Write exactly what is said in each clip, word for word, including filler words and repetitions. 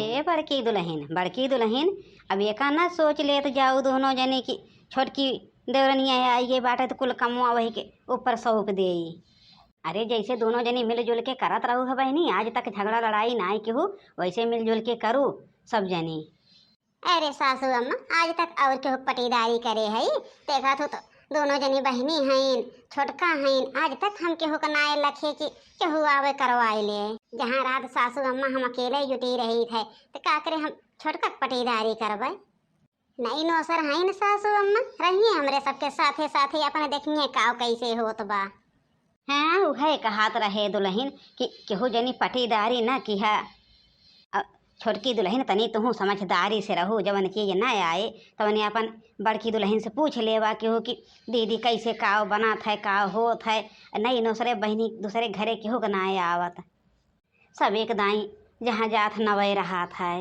ए बड़की दुलहिन, बड़की दुलहिन, अब एका ना सोच लेत जाऊ दोनों जनी कि छोटकी देवरनिया आई गई बाटे त कुल कमवा वही के ऊपर सौंप देई। अरे जैसे दोनों जनी मिलजुल के करत रहू है बहिनी, आज तक झगड़ा लड़ाई नाई केहू, वैसे मिलजुल के करू सब जनी। अरे सासू अम्मा, आज तक और केहू पटीदारी करे हई? देखत हो तो दोनों जनी बहिनी हईन, छोटका हईन, आज तक हम केहू का नाय लखे कि केहू आवे करवाई ले। जहाँ रात सासू अम्मा हम अकेले जुटी रही थे, तो का करे हम छोटका के पटीदारी करबे? नई नौसर हईन सासू अम्मा, रहिए हमरे सबके साथे साथे, अपने देखिए काव कैसे होत बा। हाँ, उहे कहात रहे दुलहिन कि केहू जनी पटीदारी न किहा। अ, छोटकी दुलहिन, तनी तुहू समझदारी से रहू, जवन चीज न आए तवने अपन बड़की दुलहिन से पूछ लेवा केहू कि दीदी कैसे काव बनात है, काव होत है। नई नौसरे बहिनी दूसरे घरे केहू के नाय आवत, सब एक दाई जहाँ जात नवै रहत है।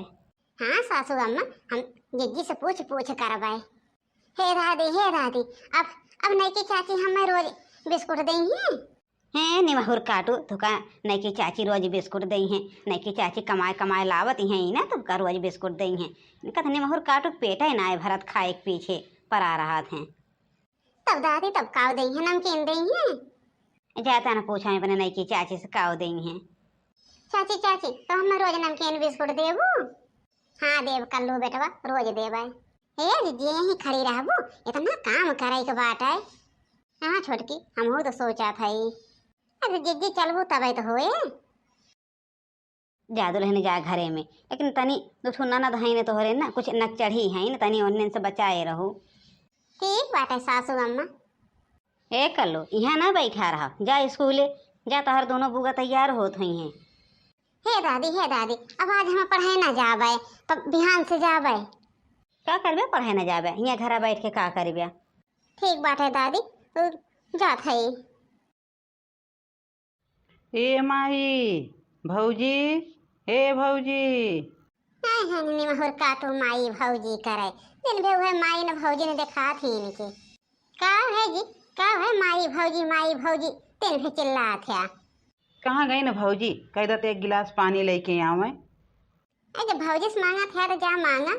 हाँ सासू अम्मा, हम जिज्जी से पूछ पूछ करबै। हे दादी, हे दादी, अब, अब नइकी चाची हमें रोज बिस्कुट देइहें? हे निमहुर काटू, तुका नइकी चाची रोज बिस्कुट देइहें? नइकी चाची कमाए कमाए लावत हैं ना, तुका रोज बिस्कुट देइहें। इनका तो निमहुर काटू पेट है ना भरत, खाए के पीछे परा रहत हैं। तब दादी, तब काव देइहें? नमकीन देइहें? जाता ना पूछा अपने नइकी चाची से काव देइहें। चाची, चाची, तो हमें रोज नमकीन बिस्कुट देबू? हाँ देब कल्लू बेटवा, रोज देबै। हे जिज्जी, यहीं खड़ी रहबू, इतना काम करे के बाटे। हाँ छोटकी, हमहू तो सोचत हई। अरे जिज्जी चलबू तबै तो होए। जा दुलहिन जा घरे में, लेकिन तनी दू ठो ननद हईन तोहरे ना, कुछ नकचढ़ी हईन, तनी ओन्हन से बचाए रहू। ठीक बाटे सासू अम्मा। ए कल्लू, इहाँ ना बैठा रहा, जा स्कूले जा, तोहर दोनों बुआ तैयार होत होइहें। हे दादी, हे दादी, अब आज हम पढ़े ना जाबै, तब बिहान से जाबै। का करबे पढ़े ना जाबै, हियाँ घरा बैठ के का करबे? ठीक बाटे दादी, तू जात हई। ए माई, भौजी, ए भौजी। आय हैं निमहुर काटू माई भौजी करे। दिन भे उहे माई न भौजी न देखात ही इनके। का है जी, का है माई भौजी, माई भौजी, दिन भे चिल्लात है। कहाँ गई न भौजी? कह दत एक गिलास पानी लेके आवे। अरे जब भौजी से मांगत है तो जा मांगा।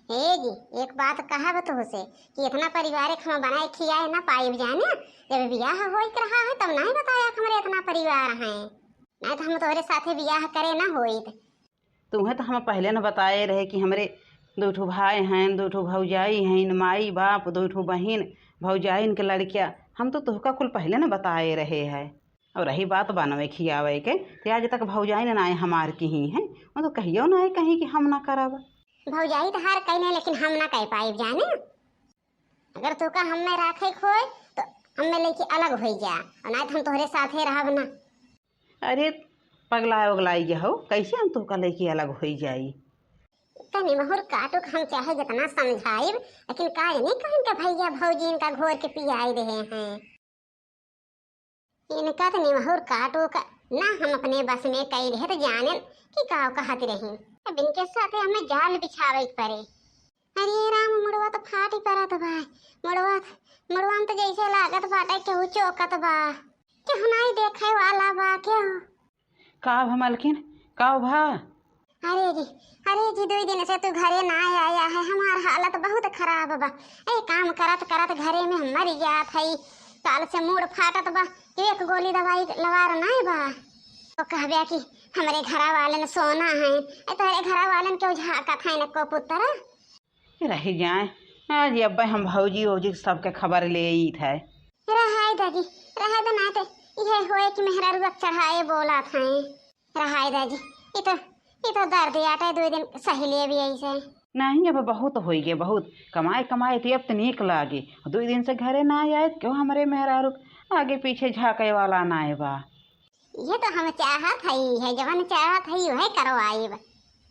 हे जी, एक बात कहब तुहसे कि इतना परिवार एक हम बनाए खियाए ना पाइब जाने। जब बियाह होइत रहा है तब नहीं बताया कि हमरे इतना परिवार हैं, नहीं तो हम तोहरे साथे बियाह करे ना होइत। तुम्हें तो हम पहले न बताए रहे कि हमरे दो ठो भाई हैं, दो ठो भौजाई हैं, माई बाप, दो ठो बहिन, भौजाइन के लड़किया, हम तो तुहका कुल पहले न बताए रहे हैं। और रही बात बनवे खियावे के, ते आज तक भौजाइन नाय हमार किही हैं, वो तो कहियो नाय कही कि हम ना करब। भौजाई तो हार कइले, लेकिन हम ना कह पाइब जाने। अगर तोका हमें राखे के होए, तो हमें लेके अलग होई जा, और नाय तो हम तोहरे साथे रहब ना। अरे, पगलाए उगलाई गए हो, कैसे हम तोहका लेके अलग होई जाई? तनी निमहुर काटू के हम चाहे जितना समझाइब, लेकिन का नहीं कहिन के भैया भौजी इनका घोर के पियाई रहे हैं। इनका तो निमहुर काटू का ना हम अपने बस में कई रहे तो जाने कि का कहत रही। अब इनके साथे हमें जाल बिछावे के पड़े। अरे राम, मुड़वा तो फाटी परत बा। मुड़वा, मुड़वा में तो जैसे लागत बाटे केहू चौकत बा। केहू नाई देखे वाला बा केहू। का भा मलकिन, का भा? अरे जी, अरे जी, दुई दिन से तू घरे ना आया है, हमार हालत बहुत खराब बा। ए काम करत करत घरे में हम मर जात हई। काल से मूड़ फाटत बा, एक गोली दवाई लवार नाई बा। तो कहबे कि हमरे घरा वालन सोना है, ए तोहरे घरा वालन क्यों झाकत है न को पुत्र? रह जाए, आज अब्बे हम भौजी ओजी सबके खबर ले ईत है। रहाई दादी, रहाई दे, ना ते इहे होए कि मेहरारू अब चढ़ाए बोलत हैं। रहाई दादी, ई तो, ई तो दर्द आटे, दो दिन सही ले भी ऐसे। नहीं, अब बहुत होई गए, बहुत। कमाए, कमाए तो अब तो नीक लागे। दो दिन से घरे ना आए, क्यों हमरे मेहरारू आगे पीछे झाँके वाला ना आए बा। ये तो हम चाहत हई है, जवन चाहत हई वह करवाइब।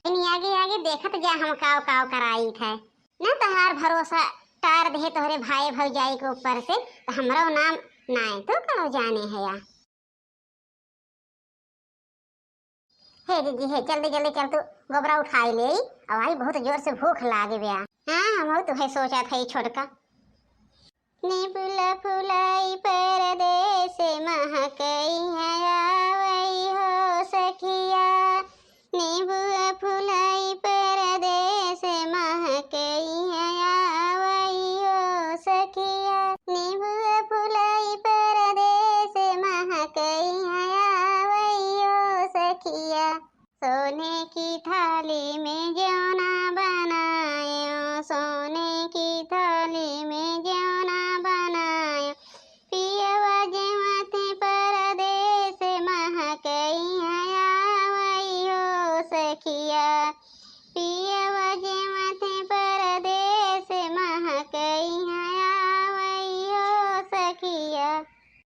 इनी आगे आगे देखत जा हम काव काव कराइत है। न तहार भरोसा टार दे तोहरे भाई भौजाई के ऊपर से, तो हमरो नाम नाय तो करो जाने है या। हे दीदी हे, जल्दी जल्दी चल तू गोबरा उठाई ले, अब आई बहुत जोर से भूख लागे बया। हाँ, हम तो है सोचा था ये छोटका। नेबुला फुलाई परदेस महकई है आवई हो सखिया, नेबुआ फुलाई सोने की थाली में जेवना बनायो, सोने की थाली में जेवना बनायो। पियवा जेवत परदेस महकई हया वई हो सखिया। पियवा जेवत परदेस महकई हया वई हो सखिया।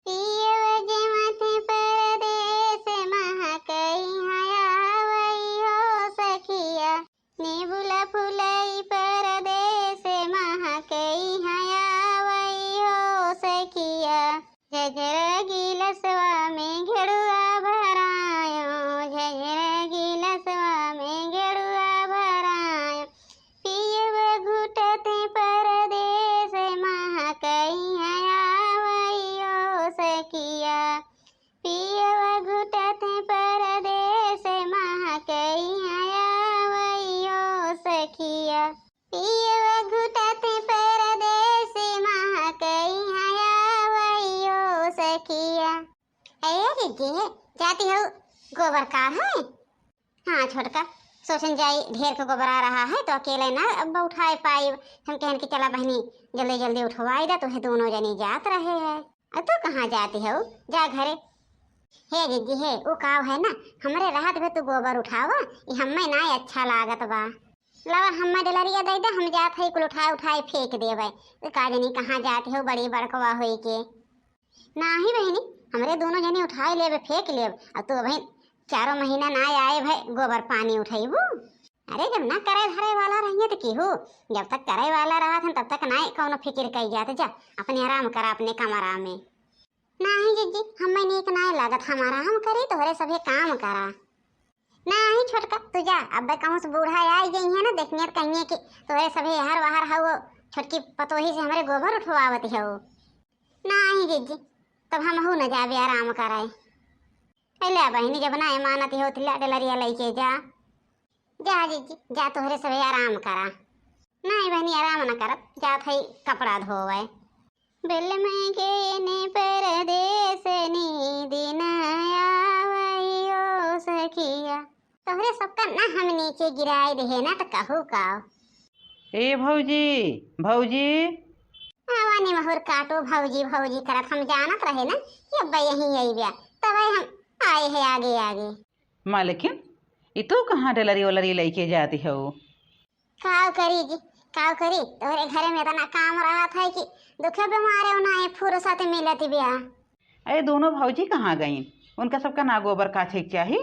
पियवा जेवत परदेस महकई हया वई हो सखिया। नेबुला फुलई परदेस महकई हया वई हो सखिया। झझरा गिलसवा में गेड़ुआ भरायो, झझरा गिलसवा में गेड़ुआ भरायो। पियवा घुटत परदेस महकई हया वई हो सखिया। पियवा घुटत परदेस महकई हया वई हो सखिया। पियवा घुटत परदेस महकई हया वई हो सखिया। ए दीदी, जाती हो गोबर काढ़े? हाँ छोटका, सोचन जाई ढेर के गोबरा रहा है तो अकेले ना अब उठाए पाइब। हम कहन कि चला बहनी जल्दी जल्दी उठवाई दा, तोहे दोनों जनी जात रहे है। अब तू कहाँ जाती हो, जा घरे। हे दीदी हे, उ काव है ना, हमरे रहत भे तू गोबर उठावा, ई हम्मे ना अच्छा लागत बा। लावा हम्मे डलरिया दे दे, हम जात है कुल उठाए उठाए फेंक देवे। तो का जनी कहाँ जाती हो बड़ी बड़कवा होई के। नाही बहिनी, हमरे दोनों जने उठाए लेब, फेंक लेब। अब तू अबहिन चारों महीना ना आए भए गोबर पानी उठैबू। अरे, जब ना करे धरे वाला रहिए तो केहू, जब तक करे वाला रहत हन तब तक ना कौनो फिकिर कई जात। जा, अपने आराम करा अपने कमरा में। नाही जीजी, हमें नीक ना लागत, हम आराम करी, तोहरे सभे काम करा। नाही छोटका, तू जा, अब कहूँ से बूढ़ा आई गई है ना, देखिए तो कहिए कि तोहरे सभे हर बाहर हौ, छोटकी पतोही से हमरे गोबर उठवावत हौ। नाही जीजी, तब हमहू न जाबे आराम करे। ए ले बहिनी, जब ना मानत हो, तो ले डलरिया लइके जा। जा जीजी, जा, तोहरे सभे आराम करा। नाही बहिनी, आराम न करब, जात है कपड़ा धोवे। बिल में के ने परदेसनी दिन आवई ओ सखिया। तोहरे सबका ना हम नीचे गिराए देहे ना, तो कहू का। ए भौजी, भौजी। आवा निमहुर काटो भौजी, भौजी करत, हम जानत रहे ना कि अब्बा यहीं अइब्या, तबे हम आए हैं आगे आगे। मालकिन, ई तू कहाँ डलरी ओलरी लइके जाती हो? काव करी जी, काव करी, तोहरे घरे में इतना काम रहत है कि दुखे बीमारे उन्हें फुर्सत मिलत ब्या। अरे दोनों भौजी कहाँ गईं? उनका सबका ना गोबर काछे के चाही।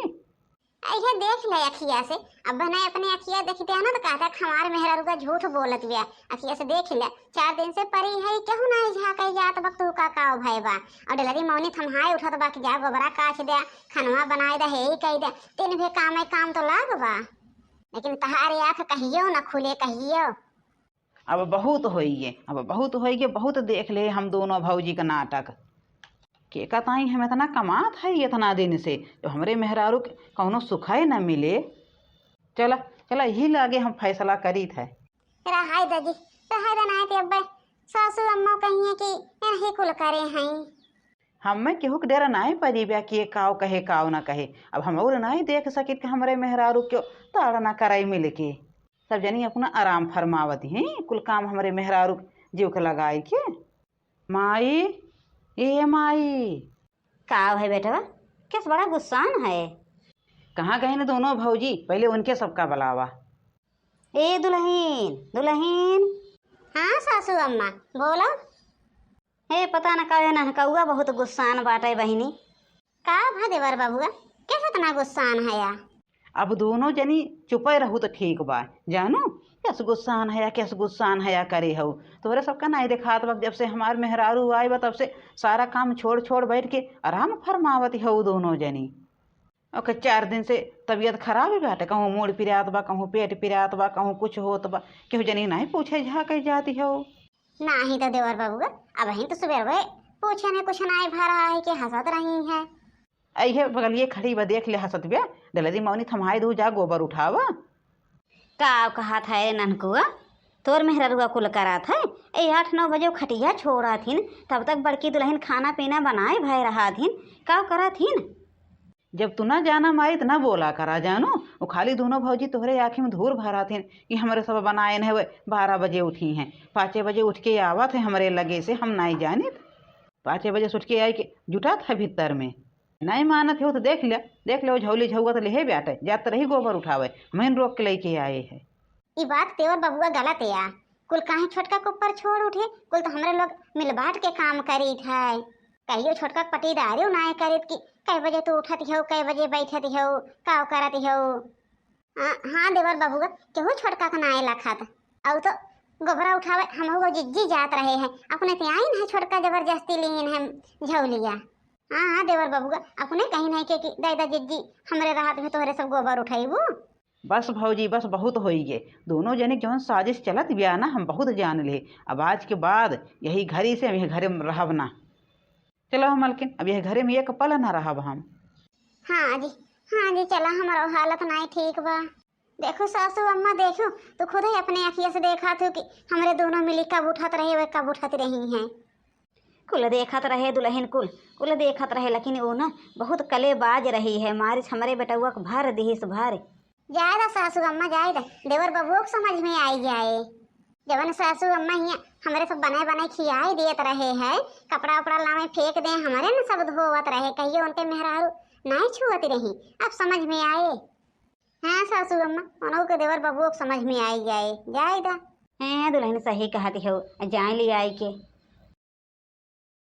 अइहे देख ले अखिया से, अब बनाए अपने अखिया देखते हैं ना तो कहता है हमार मेहरारू का झूठ बोलत ब्या। अखिया से देख ले, चार दिन से परी है, केहू ना झाँके जात बा, तू का काव भय बा। और डलरी मौनी थम्हाए उठत बा कि जा गोबरा काछ द्या, खनवा बनाए द्या, हे ही कही द्या, तीन भे काम है, काम तो लाग बा, लेकिन तहारे आँख कहियो न खुले कहियो। अब बहुत होइगे, अब बहुत होइगे, बहुत देख ले हम दोनों भौजी का नाटक। के का ताई हम इतना कमात है इतना दिन से, जब हमरे मेहरारू के कौनो सुखाए न मिले। चला, चला, यही लागे हम फैसला करीत है। रहाई दा जी, रहाई दा, नाहीं ते अब्बे सासू अम्मा कहिए कि यही कुल करे हैं। हमें केहू के डेरा नाहीं परी ब्या कि ये काव कहे, काव ना कहे। अब हम और नाहीं देख सकित कि हमरे मेहरारू क्यों ताड़ ना कराई मिल के। सब जनी अपना आराम फरमावत हैं, कुल काम हमरे मेहरारू जीव के लगाई के। माई, ए माई। का है बेटवा? केस बड़ा गुस्सान है? कहाँ गईन दोनों भौजी? पहले उनके सबका बुलावा। ए दुलहिन, दुलहिन। हाँ सासू अम्मा, बोलो। ए, पता न काहे ननकउआ बहुत गुस्सान बाटे बहिनी। का भा देवर बबुआ, केस इतना गुस्सान हया? अब दोनों जनी चुपे रहू त ठीक बा, जानू, केस गुस्सान हया, केस गुस्सान हया करे हऊ। तोहरे सबका नाहीं देखात बा, जब से हमार मेहरारू आई बा, तब से सारा काम छोड़ छोड़ बैठ के आराम फरमावत हऊ दोनों जनी। ओके, चार दिन से तबीयत खराब ही बाटे, कहूँ मूड़ पिरात बा, कहूँ पेट पिरात बा, कहूँ कुछ होत बा, केहू जनी नाहीं पूछे झाँके जाती हऊ। नाहीं तो देवर बबुआ, अबहिन तो सुबेरवे पूछे ने कुछ नाहीं भा रहा है कि हँसत रही है। अइहे बगलिए खड़ी बा, देख ले हँसत बे। डलरी मौनी थमाई दू, जा गोबर उठावा। का कहत है ननकुआ, तोर मेहररुआ कुल करत है? ए आठ नौ बजे खटिया छोड़त हिन, तब तक बड़की दुलहिन खाना पीना बनाए भय रहत हिन। का करत हिन? जब तू ना जाना माई, त ना बोला करा, जानू। वो खाली दोनों भौजी तोहरे आँखी में धूर भरात हैं कि हमरे सब बनाए न हुए, बारह बजे उठी हैं, पाँचे बजे उठ के आवत है हमरे लगे से, हम नाई जानित। पाँचे बजे से उठ के आई के जुटात है भीतर में। नाई मानत हो तो देख ले, देख ले, वो झौली झौआ तो लेहे बाटे, जात रही गोबर उठावे, हमहिन रोक के लेके आए है। ई बात देवर बबुआ गलत या। कुल काहे छोटका के ऊपर छोड़ उठे, कुल तो हमरे लोग मिल बांट के काम करीत है। कहियो छोटका के पटीदारी नाय करीत कि कै बजे तू उठत हो, कै बजे बैठत हो, का करत हो। हाँ, हाँ देवर बबुआ, केहू छोटका के नाय लखत। अउ तो गोबरा उठावे हमहू को जिज्जी जात रहे हैं, अपने ते आइन है छोटका जबरदस्ती लीन है झौलिया। हाँ, हाँ देवर बबुआ, अपने कहीं नहीं के कि दादा जिज्जी हमरे रहत में तोहरे सब गोबर उठाइबू। बस भौजी, बस बहुत होई गे। दोनों जने के जौन साजिश चलत बिया ना, हम बहुत जान ले। अब आज के बाद यही घरी से हम यह घरे में रहब ना। चलो मलकिन, अब यह घरे में एक पल ना रहब हम। हाँ जी, हाँ जी, चला, हमारो हालत नाई ठीक बा। देखो सासू अम्मा, देखो, तू खुद ही अपने अखिया से देखा थू कि हमरे दोनों मिली कब उठत रहे, वे कब उठत रही हैं। कुल देखत रहे दुलहिन, कुल, कुल देखत रहे, लेकिन वो ना बहुत कलेबाज रही है, मारिस हमरे बेटउआ के भर दिहिस भर। जाए दा सासू अम्मा, जाए दा, देवर बबुओ के समझ में आई जाए। जवन सासू अम्मा हियाँ हमरे सब बनाए बनाए खियाई देत रहे है, कपड़ा उपड़ा लावे फेंक दे, हमरे न सब धोवत रहे, कहियो उनके मेहरारू नाई छुअत रही, अब समझ में आए। हाँ सासू अम्मा, उनहु के देवर बबुओ के समझ में आई जाए, जाए दा। हैं दुलहिन, सही कहत हो, जाए ले आई के।